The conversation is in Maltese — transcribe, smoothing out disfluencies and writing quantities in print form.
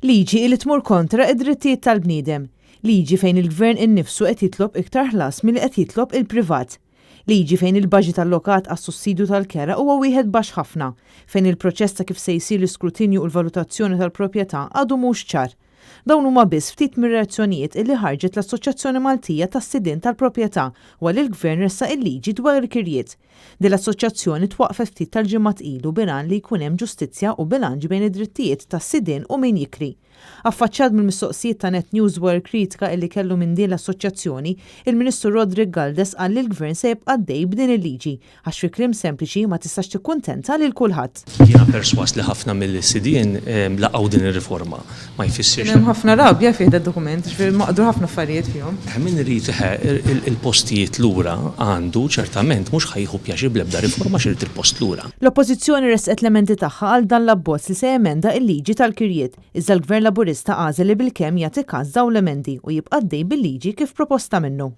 Liġi li tmur kontra id-drittijiet tal-bniedem. Liġi fejn il-gvern innifsu qed jitlob iktar ħlas milli qed jitlob il-privat. Liġi fejn il-baġit allokat għas-sussidju tal-kera huwa wieħed baxx ħafna, fejn il-proċess ta' kif se jsir l-iskrutinju u l-valutazzjoni tal-proprjetà għadu mhux ċar. Dawn huma biss ftit mir-reazzjonijiet illi ħarġet l-Assoċjazzjoni Maltija tas-Sidien tal-Proprjetà wara li l-Gvern ressaq il-liġi dwar il-kirjiet. Din l-assoċjazzjoni twaqqfet ftit tal-ġimgħat ilu bil-għan li jkun hemm ġustizzja u bilanċ bejn id-drittijiet tas-sidien u min jikri. Affaċċjat mill-mistoqsijiet ta' Net News dwar il-kritika illi kellu minn din l-assoċjazzjoni, il-Ministru Roderick Galdes qal li l-Gvern se jibqa' għaddej b'din il-liġi għax fi kliem sempliċi ma tistax tikkuntenta lil kulħadd. Jiena persważ li ħafna mill-sidien laqgħu din ir-riforma. Ma jfissirx. Kien hemm ħafna rabja fih dad-dokument, jiġifieri maqdru ħafna affarijiet fihom. Min irid il-postijiet lura għandu ċertament mhux ħa jieħu pjaċir bl-ebda riforma għax irid il-post lura. L-Oppożizzjoni ressqet l-emendi tagħha għal dan l-abbozz li se jemenda l-liġi tal-kirjiet, iżda l-Gvern Laburista għażel li bilkemm jagħti kas dawn l-emendi u jibqa' għaddej bil-liġi kif proposta minnu.